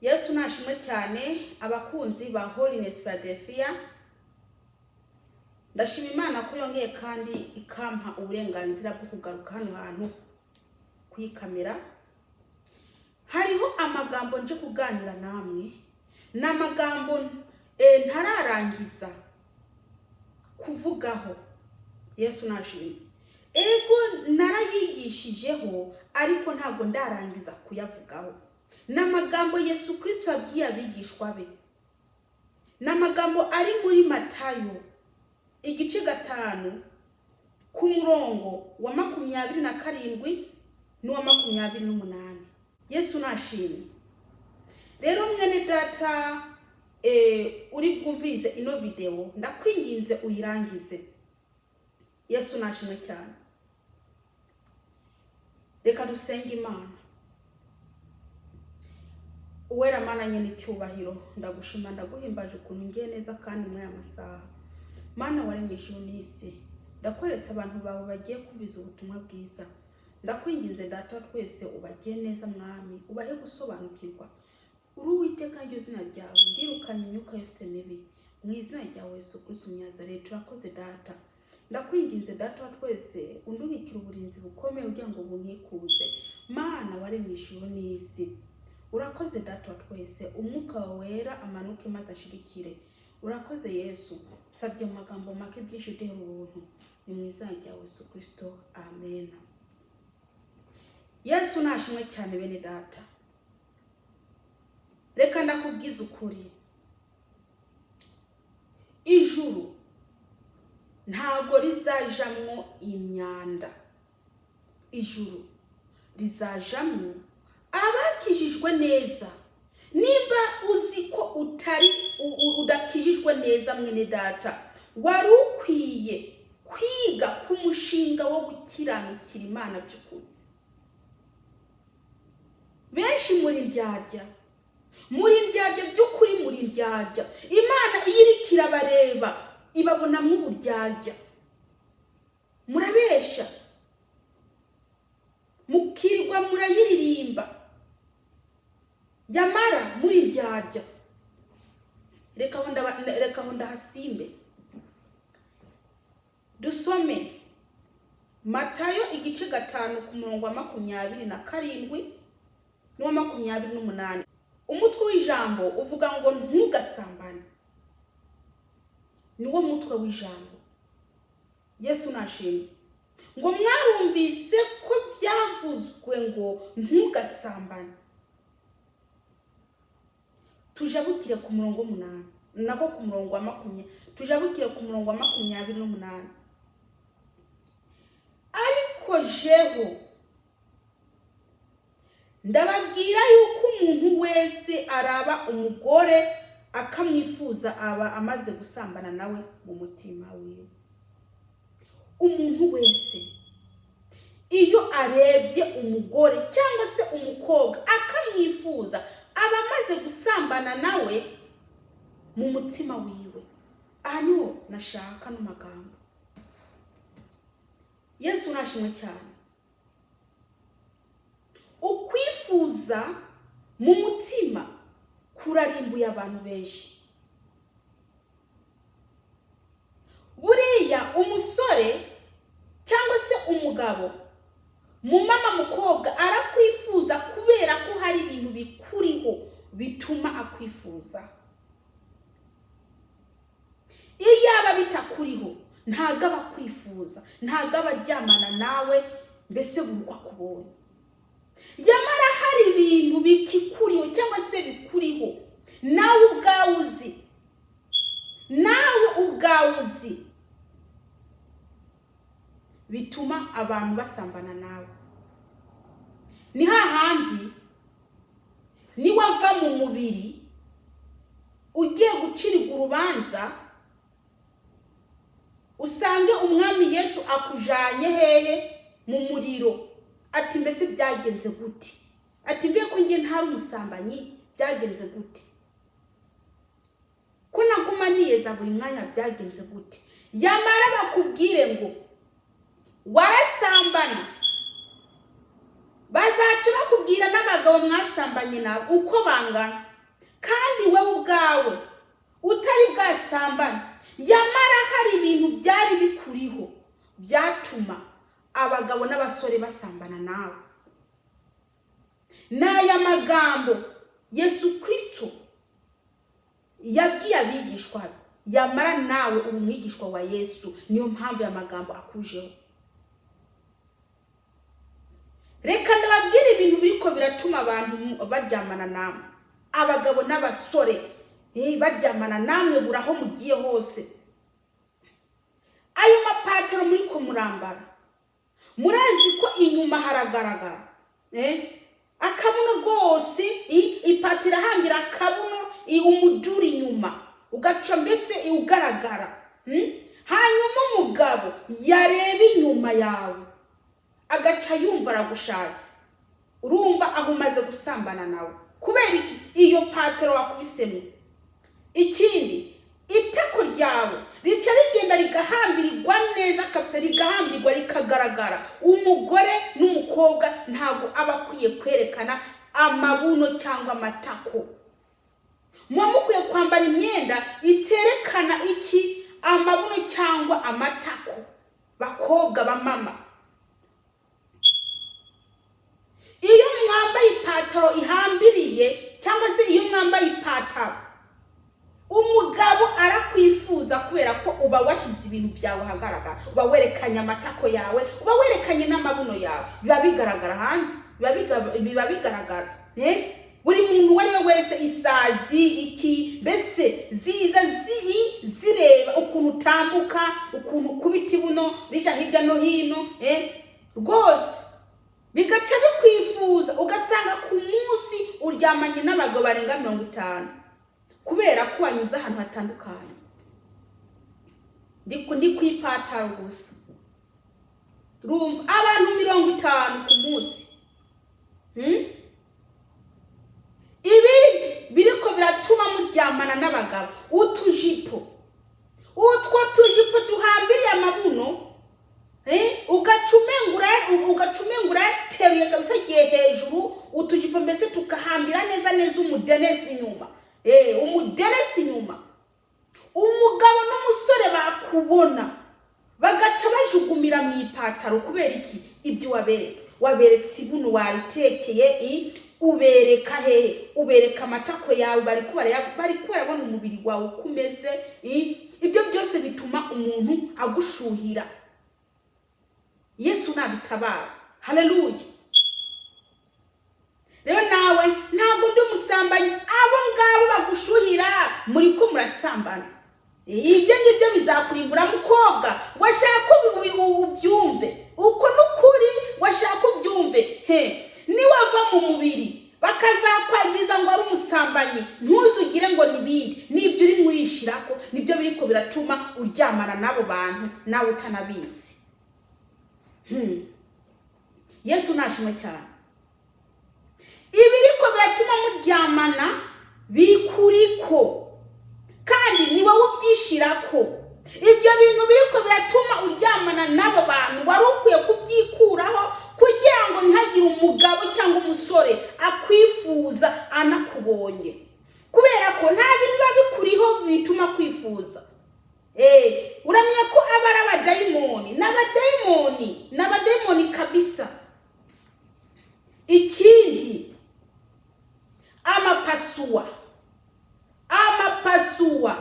Yesu nashimwe cyane. Abakunzi ba Holiness Philadelphia, ndashima Imana ko yongeye kandi ikampa uburenganzira bwo kugaruka hano hantu kuri kamera. Hariho amagambo nje kuganira namwe, ni amagambo ntararangiza kuvugaho. Yesu nashimwe. Ego, narayigishijeho, ariko ntabwo ndarangiza kuyavugaho. Ni amagambo Yesu Kirisito yabwiye abigishwa be. Ni amagambo ari muri Matayo igice 5, ku murongo wa 27 n'uwa 28. Yesu nashimwe. Rero mwene data uri bwumvirize ino videwo, ndakwinginze uyirangize. Yesu nashimwe cyane. Reka dusenge Imana. Uwera Mana nyene icyubahiro, ndagushima, ndaguhimbaje ukuntu ngiye neza kandi muri aya masaha. Mana waremye ijuru n'isi, ndakweretse abantu bawe bagiye kumviza ubutumwa bwiza. Ndakwinginze, Data wa twese, ubagiye neza Mwami, ubahe gusobanukirwa. Uri Uwiteka, niryo zina ryawe. Ndirukanye imyuka yose mibi mu izina ryawe Yesu Kristo Umunyazareti. Turakoze Data. Ndakwinginze, Data wa twese, undungikire uburinzi bukomeye kugira ngo bunkikuze. Mana waremye ijuru n'isi, urakoze Data wa twese. Umwuka wawe wera amanuke maze ashigikire. Urakoze Yesu. Sabye mu magambo make, byinshi udera ubuntu. Ni mu izina ryawe Yesu Kristo, amen. Yesu nashimwe cyane. Bene data, reka ndakubwiza ukuri: ijuru ntabwo rizajamwo imyanda. Ijuru rizajamwo abakijijwe neza. Nimba uzi ko utari udakijijwe neza, mwene data, wari ukwiye kwiga ku mushinga wo gukiranukira Imana by'ukuri. Benshi muri ndyarya, muri ndyarya by'ukuri, muri ndyarya. Imana iyo iriko irabareba ibabonamo uburyarya. Murabesha, mukirirwa murayiririmba, yamara muri ndyarya. Reka aho ndahasimbe. Dusome Matayo igice 5, ku murongo wa 27 n'uwa 28. Umutwe w'ijambo uvuga ngo "Ntugasambane", niwo mutwe w'ijambo. Yesu nashimwe. Ngo "Mwarumvise ko byavuzwe ngo ntugasambane." Tujabukire ku murongo w'umunani, nako ku murongo wa makumyabiri, tujabukire ku murongo wa 28. "Ariko jeho ndababwira yuko umuntu wese araba umugore akamwifuza aba amaze gusambana nawe mu mutima wiwe." Umuntu wese iyo arebye umugore cyangwa se umukobwa akamwifuza, aba amaze gusambana nawe mu mutima wiwe. Aha niho nashaka no magambo. Yesu nashimwe cyane. Ukwifuza mu mutima kurarimbuye abantu benshi. Buriya umusore cyangwa se umugabo, mu mama, mukobwa, arakwifuza kubera ko hari ibintu bikuriho bituma akwifuza. Iyo yaba bitakuriho, ntabwo aba akwifuza, ntabwo aba aryamana nawe, mbese buri uko akubonye. Yamara hari ibintu bikikuriho cyangwa se bikuriho, nawe ubwawe uzi, nawe ubwawe uzi, bituma abantu basambana nawe. Ni hahandi niwava mu mubiri ugiye gucirirwa urubanza, usange Umwami Yesu akujanye hehe? Mu muriro. Ati "Mbese byagenze gute?" Ati "Mbe ko njye ntari umusambanyi, byagenze gute? Ko naguma niyeza buri mwanya, byagenze gute?" Yamara bakubwire ngo warasambana. Bazaca bakubwira n'abagabo mwasambanye nabo uko bangana, kandi wowe ubwawe utari bwasambane. Yamara hari ibintu byari bikuriho byatuma abagabo n'abasore basambana nawe. Ni aya magambo Yesu Kirisito yabwiye abigishwa be. Yamara nawe uba umwigishwa wa Yesu, niyo mpamvu aya magambo akujeho. Reka ndababwire ibintu biriko biratuma abantu baryamana namwe, abagabo n'abasore baryamana namwe buri aho mugiye hose. Ayo mapataro muriko murambara, murazi ko inyuma haragaragara akabuno rwose. Ipataro irahambira akabuno, umuduri inyuma ugaca mbese ugaragara. Hanyuma umugabo yareba inyuma yawe agaca yumva aragushatse. Urumva aho umaze gusambana nawe kubera iki? Iyo pataro wakubisemo. Ikindi, itako ryawe rica rigenda rigahambirirwa neza kabisa, rigahambirirwa rikagaragara. Umugore n'umukobwa ntabwo aba akwiye kwerekana amabuno cyangwa amatako. Muba mukwiye kwambara imyenda iterekana iki? Amabuno cyangwa amatako, bakobwa ba mama. Iyo mwambaye ipataro ihambiriye cyangwa se iyo mwambaye ipataro, umugabo arakwifuza kubera ko uba washyize ibintu byawe ahagaragara, uba werekanye amatako yawe, uba werekanye n'amabuno yawe, biba bigaragara hanze, biba bigaragara. Buri muntu uwo ari we wese, isazi iki mbese ziza zireba ukuntu utambuka, ukuntu ukubita ibuno rija hirya no hino, rwose bigaca bikwifuza, ugasanga ku munsi uryamanye n'abagabo barenga 50 kubera ko wanyuze ahantu hatandukanye. Ndi ku ipataro gusa, urumva abantu 50 ku munsi. Ibindi biriko biratuma muryamana n'abagabo, utujipo, utwo tujipo duhambiriye amabuno, ugaca umenga urayateruye kabisa agiye hejuru. Utujipo mbese tukahambira neza neza umudenesi inyuma, umudenesi inyuma. Umugabo n'umusore bakubona bagaca bajugumira mu ipataro. Kubera iki? Ibyo waberetse, waberetse ibuno waritekeye, ubereka hehe? Ubereka amatako yawe, bari barabona umubiri wawe uko umeze. Ibyo byose bituma umuntu agushuhira. Yesu nadutabara, haleluya. Rero nawe ntabwo ndi umusambanyi, abo ngabo bagushuhira muri ko murasambana. Ibyo ngibyo bizakurimbura mukobwa, washaka ubyumve uko n'ukuri, washaka ubyumve. He, niwava mu mubiri bakazakwagiza ngo ari umusambanyi, ntuzugire ngo n'ibindi nibyo uri murishirako, nibyo biriko biratuma uryamana n'abo bantu nawe utanabizi. Yesu nashimwe cyane. Ibiriko biratuma muryamana bikuriko, kandi ni wowe ubyishirako. Ibyo bintu biriko biratuma uryamana n'abo bantu wari ukwiye kubyikuraho kugira ngo ntihagire umugabo cyangwa umusore akwifuza anakubonye, kubera ko nta bintu biba bikuriho bituma kwifuza. Uramenya ko aba ari abadayimoni, n'abadayimoni, n'abadayimoni kabisa. Ikindi, amapasuwa, amapasuwa,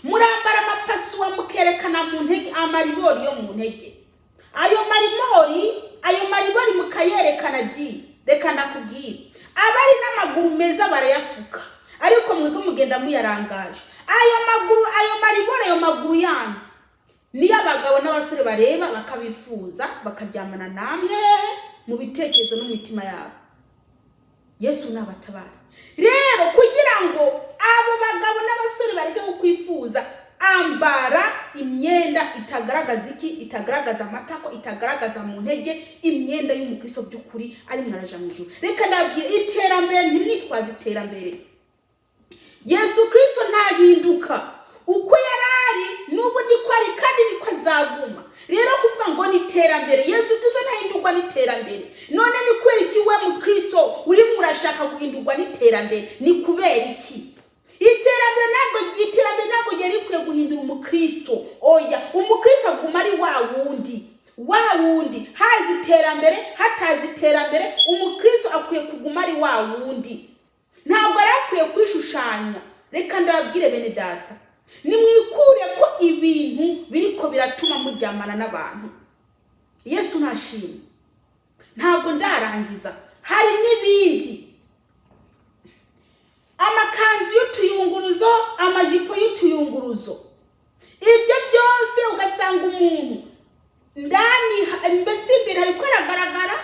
murambara amapasuwa mukerekana mu ntege, amaribori yo mu ntege. Ayo maribori, ayo maribori mukayerekana di. Reka ndakubwira, abari n'amaguru meza barayafuka, ariko mwebwe mugenda muyarangaje ayo maguru, ayo maribori, ayo maguru yanyu niyo abagabo n'abasore bareba bakabifuza, bakaryamana namwe mu bitekerezo no mu mitima yabo. Yesu nabatabara. Rero kugira ngo abo bagabo n'abasore bareke kukwifuza, ambara imyenda itagaragaza iki? Itagaragaza amatako, itagaragaza mu ntege, imyenda y'umukristo by'ukuri ari mwaraja mu ijuru. Reka ndabwira, iterambere, ntimwitwaze iterambere. Yesu Kristo ntahinduka, uko yari ari n'ubu niko ari, kandi niko azaguma. Rero kuvuga ngo ni iterambere, Yesu Kristo ntahindurwa n'iterambere. None ni kubera iki we mukristo urimo urashaka guhindurwa n'iterambere? Ni kubera iki? Iterambere ntabwo ryari rikwiye guhindura umukristo. Oya, umukristo aguma ari wa wundi, wa wundi. Haza iterambere, hataza iterambere, umukristo akwiye kuguma ari wa wundi. Ntabwo yari akwiye kwishushanya. Reka ndababwire, bene data, nimwikure ko ibintu biriko biratuma muryamana n'abantu. Yesu ntashimwe. Ntabwo ndarangiza, hari n'ibindi: amakanzu y'utuyunguruzo, amajipo y'utuyunguruzo. Ibyo byose ugasanga umuntu ndani, mbese imbere hariko haragaragara,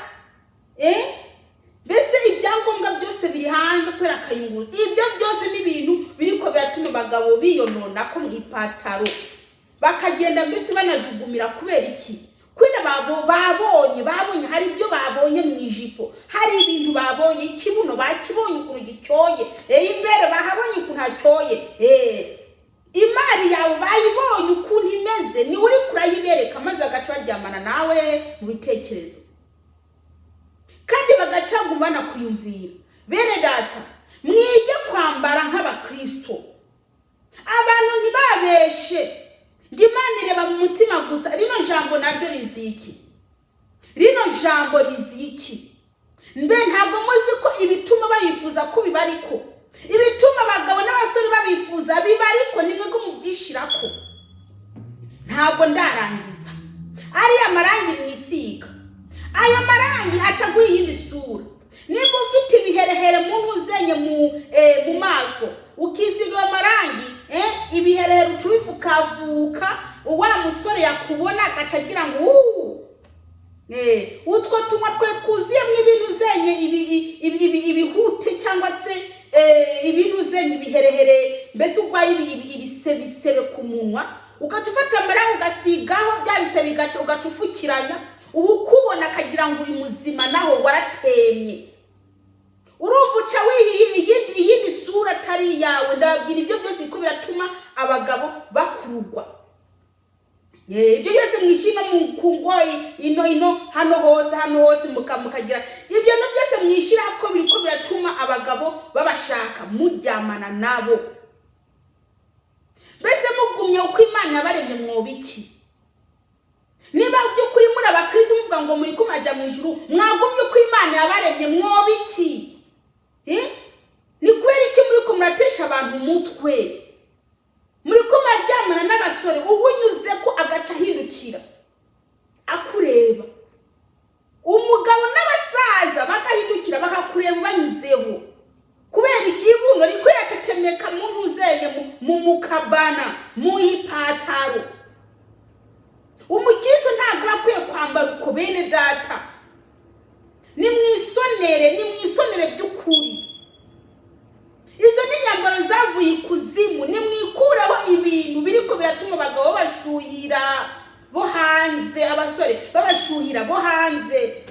mbese ibyangombwa byose biri hanze kubera akayunguruzo. Ibyo byose ni ibintu biriko biratuma abagabo biyonona ko mu ipataro, bakagenda mbese banajugumira. Kubera iki? Kubera babonye hari ibyo babonye mu ijipo, hari ibintu babonye, ikibuno bakibonye ukuntu gicyoye, imbere bahabonye ukuntu hacyoye, imari yawe bayibonye ukuntu imeze, niwe uri kurayibereka, maze bagaca baryamana nawe mu bitekerezo, kandi bagaca banakuyumvira. Bene data, mwige kwambara nk'abakristo, abantu ntibabeshe ngo Imana ireba mu mutima gusa. Rino jambo naryo rizi iki? Rino jambo rizi iki? Mbe ntabwo muzi ko ibituma bayifuza ko biba, ariko ibituma abagabo n'abasore babifuza biba, ariko ni mwebwe mubyishirako. Ntabwo ndarangiza. Ariya marangi mwisiga, ayo marangi aca aguha iyindi sura. Niba ufite ibiherehere mu ntuzenye mu maso, ukisiga ayo marangi, ibiherehere uca ubifukafuka, wa musore yakubona agaca agira ngo uuu. Utwo tunywa twe twuzuyemo ibintu zenye ibihute cyangwa se ibintu zenye ibiherehere, mbese urwaye ibisebisebe ku munwa, ugaca ufata amarangi ugasigaho bya bisebe, bigaca ugaca ufukiranya, uba ukubona akagira ngo uri muzima, naho waratemye. Urumva uca wiha iyindi sura atari iyawe. Ndababwira, ibyo byose ko biratuma abagabo bakurugwa. Ibyo byose mwishima mu ku ngoyi ino hano hose, hano hose, mukagira ibyo bintu byose mwishira ko biriko biratuma abagabo babashaka, muryamana nabo. Mbese mugumye uko Imana yabaremye, mwoba iki? Niba by'ukuri muri abakristo, muvuga ngo muri kumaja mu ijuru, mwagumye uko Imana yabaremye, mwoba iki? Eh? Ni kubera iki muri ko muratesha abantu umutwe? Muri ko muraryamana n'abasore, uba unyuze ko agaca ahindukira akureba, umugabo n'abasaza bagahindukira bakakureba ubanyuzeho. Kubera ikibuno riko iratetemeka mu ntuzenye, mu mukabana, mu ipataro. Umukristo ntabwo aba akwiye kwambara uko. Bene data, nimwisonere, nimwisonere by'ukuri. Izo ni inyambaro zavuye ikuzimu. Nimwikureho ibintu biriko biratuma abagabo bashuhira bo hanze, abasore babashuhira bo hanze.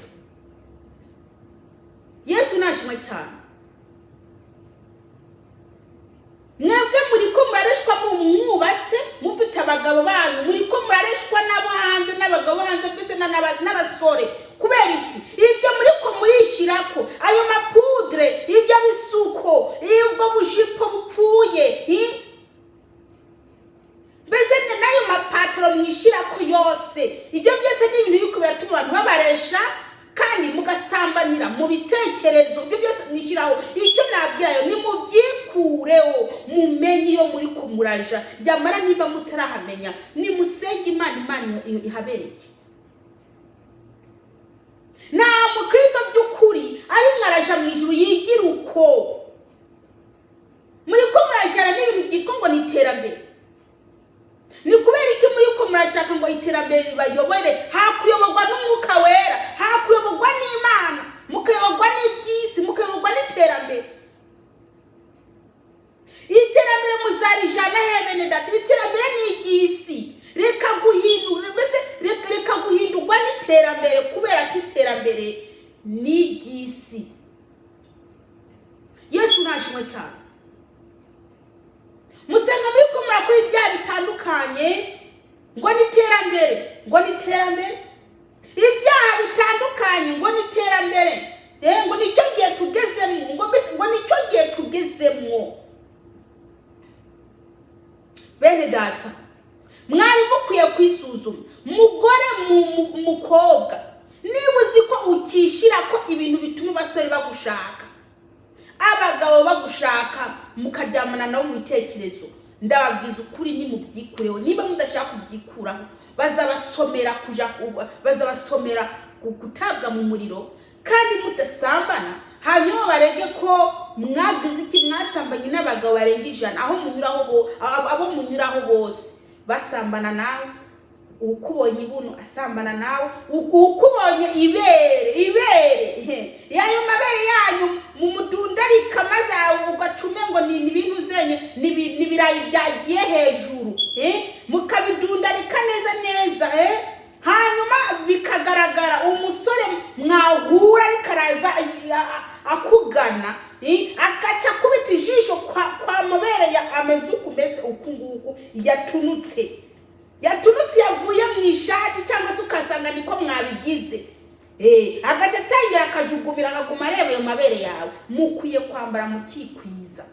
Yesu nashimwe cyane. Mwebwe muriko murareshwa mu mwubatse, mufite abagabo banyu, muriko murareshwa n'abo hanze, n'abagabo bo hanze, mbese n'abasore. Kubera iki ibyo muriko murishirako, ayo mapudre, ibyo bisuko, ubwo bujipo bupfuye, mbese n'ayo mapataro mwishirako yose? Ibyo byose ni ibintu biriko biratuma abantu babaresha, kandi mugasambanira mu bitekerezo. Ibyo byose mwishyiraho, icyo nabwirayo, ni mubyikureho, mumenye iyo muri kumuraja. Yamara niba mutarahamenya, nimusenge Imana, Imana ihabereke. Nta mukristo by'ukuri ari mwaraja mu ijuru yigira uko. Muri ko murajana n'ibintu byitwa ngo ni iterambere. Ni kubera iki muri ko murashaka ngo iterambere ribayobore, hakuyoborwa n'Umwuka Wera, hakuyoborwa n'Imana, mukayoborwa n'iby'isi, mukayoborwa n'iterambere? Iterambere muzarijana he, bene data? Iterambere ni iry'isi. Reka guhindura, mbese reka guhindurwa n'iterambere, kubera ko iterambere ni iry'isi. Yesu nashimwe cyane. Musenga muri ko murakora ibyaha bitandukanye. Ngo ni iterambere, ngo ni iterambere, ibyaha bitandukanye ngo ni iterambere. Ngo nicyo gihe tugezemo, ngo mbese ngo nicyo gihe tugezemo. Bene data, mwari mukwiye kwisuzuma. Mugore, mukobwa, niba uzi ko ukishyira ko ibintu bituma abasore bagushaka, abagabo bagushaka, mukaryamana nabo mu bitekerezo, ndababwiza ukuri, nimubyikureho. Niba mudashaka kubyikuraho, bazabasomera kuja, bazabasomera gutabwa mu muriro kandi mudasambana, hanyuma barege ko mwagize iki? Mwasambanye n'abagabo barenga 100. Aho munyuraho abo munyuraho bose basambana nawe. Ukubonye ibuno asambana nawe, ukubonye ibere, ibere yayo mabere yanyu mumudundarika, maze ugacume ngo ni ibintu zenye, ni ibirayi byagiye hejuru, mukabidundarika neza neza, hanyuma bikagaragara. Umusore mwahura ariko araza akugana, agaca akubita ijisho kwa mabere ya ameze uku, mbese uku nguku yatunutse, yatunutse, yavuye mu ishati, cyangwa se ukasanga niko mwabigize. Agaca atangira akajugumira, akaguma areba ayo mabere yawe. Mukwiye kwambara mukikwiza.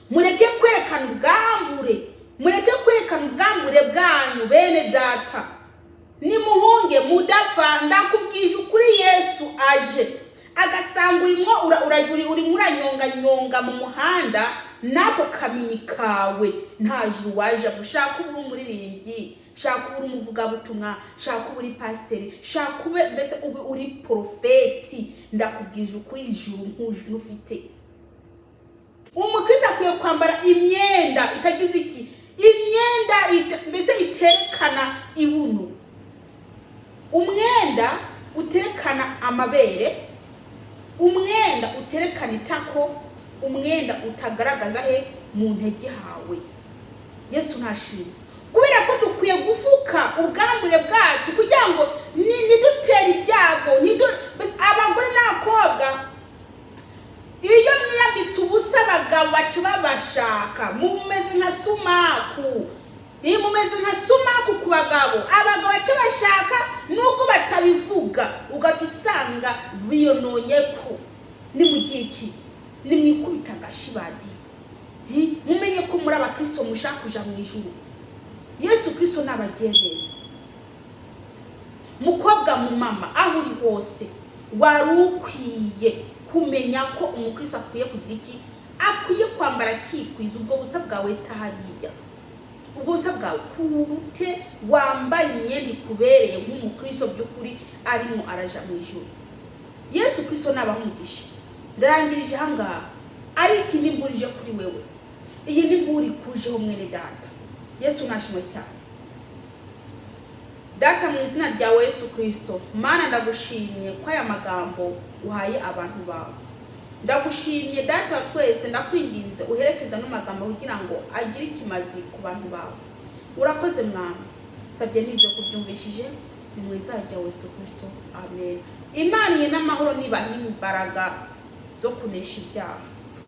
Mureke kwerekana ubwambure, mureke kwerekana ubwambure bwanyu. Bene data, nimuhunge mudapfa. Ndakubwije ukuri, Yesu aje agasanga urimo urimo uranyonganyonga mu muhanda n'ako kamini kawe, nta juru waje. Gushaka uba uri umuririmbyi, shaka uba uri umuvugabutumwa, shaka uba uri pasiteri, shaka ube mbese ube uri porofeti, ndakubwije ukuri, ijuru ntufite. Umukristo akwiye kwambara imyenda itagize iki? Imyenda mbese iterekana ibuno, umwenda uterekana amabere, umwenda uterekana itako, umwenda utagaragaza he? Mu ntege hawe. Yesu ntashimwe, kubera ko dukwiye gufuka ubwambure bwacu kugira ngo ntidutere ibyago. Mbese abagore n'abakobwa, iyo mwiyambitse ubusa, abagabo baca babashaka. Mumeze nka sumaku. Iyo mumeze nka sumaku ku bagabo, abagabo baca bashaka nubwo batabivuga, ugaca usanga biyononye ko ni mu gihe ki nimwikubita agashibadi. Mumenye ko muri abakristo mushaka kuja mu ijuru. Yesu Kristo nabagiye neza. Mukobwa, mu mama, aho uri hose, wari ukwiye kumenya ko umukristo akwiye kugira iki? Akwiye kwambara akikwiza. Ubwo busa bwawe tahariya, ubwo busa bwawe kurute, wambaye imyenda ikubereye nk'umukristo by'ukuri arimo araja mu ijuru. Yesu Kristo nabaha umugisha. Ndarangirije ahangaha, ari iki nimburije kuri wewe? Iyi ni mburi ikujeho, mwene data. Yesu nashimwe cyane. Data, mu izina ryawe Yesu Kristo, Mana, ndagushimye ko aya magambo uhaye abantu bawe. Ndagushimye, Data wa twese. Ndakwinginze uherekeza ano magambo kugira ngo agire ikimazi ku bantu bawe. Urakoze Mwami, sabye nize kubyumvishije, ni mu izina rya Yesu Kristo, amen. Imana ye n'amahoro nibaha imbaraga zo kunesha ibyaha.